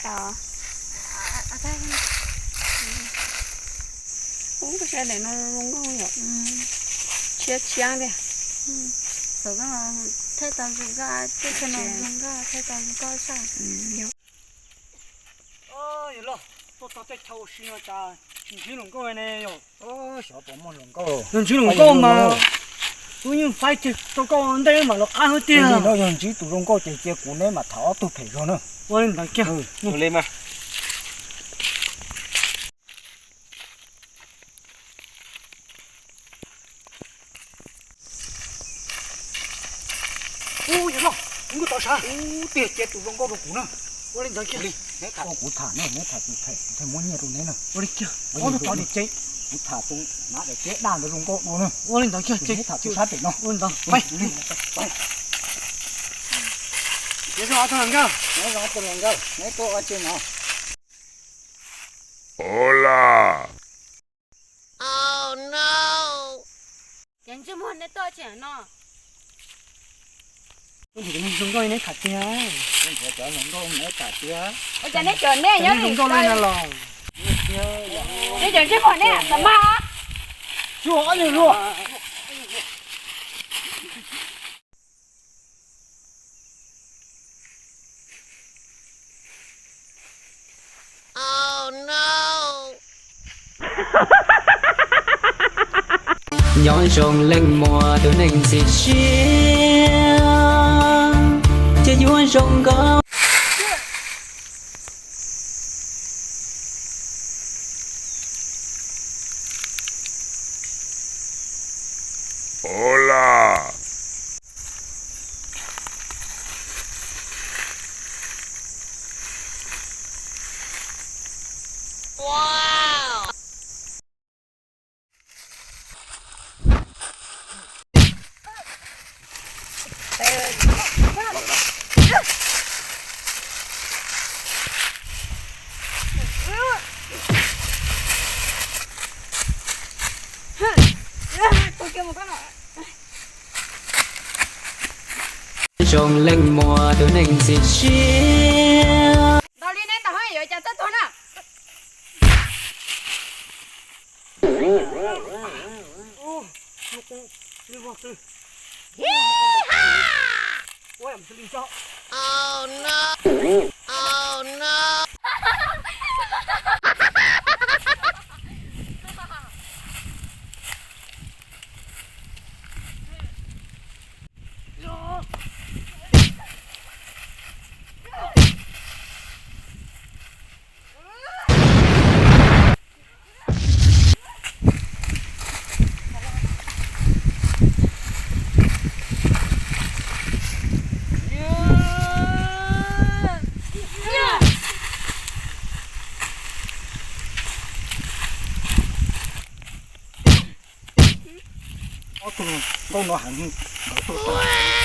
Tau. Ub, koj saib daim no zoo nkauj yom. Tshiab tshiab tiag. Thaij tau zoo nkauj, tej no zoo nkauj, thaij tau zoo nkauj saj. Yog los tuaj txog tej chaw ua si no cas tsis ntsib hluas nkauj ne yom. Xyov puas muaj hluas nkauj. Yog ntsib hluas nkauj mas kuv yeej faib kiag rau koj ntej mam los qab hwb tiag. Yog ntsib tus zoo nkauj ces cia kuv neb mam tham ob tug phem zog na. Ua li ntawd kiag. Ua li mas. Ub, yog no, kuv tau sav. Ub, tiag, cia tus zoo nkauj rau kuv na. Ua li ntawd kiag. Neb tham, kuv tham ne, neb tham tus phem, kuv thiaj muab nyiaj rau neb na. Ua li kiag, ob tug tso dim ces. Kuv tham tus hnav daim teb daj ntawd zoo nkauj dua na. Ua li ntawd kiag, neb tham tus sab pem no. Ua li ntawd, pais. Neb zoo ob tug hluas nkauj, neb zoo ob tug hluas nkauj, neb tuaj ua tsi no? Hola. Ces ntsej muag neb tuaj tsi no? Zoo nkauj neb tham tiag. Cov zoo nkauj neb tham tiag. Ua cas neb cov neb nyob zoo nkauj li no los? Neb cov ntsej muag neb tham mas. Tsuas ob nyuag luaj. Nyob zoo leej muaj tus neeg ntxim siab, ces yuav zoo nkauj. Hola. Zoo leej muaj tus neeg ntxim siab. Ntaus li neb ntaus yuav cas txawj tuag na. Ob tug nkauj no heev, nkawd tuaj tau.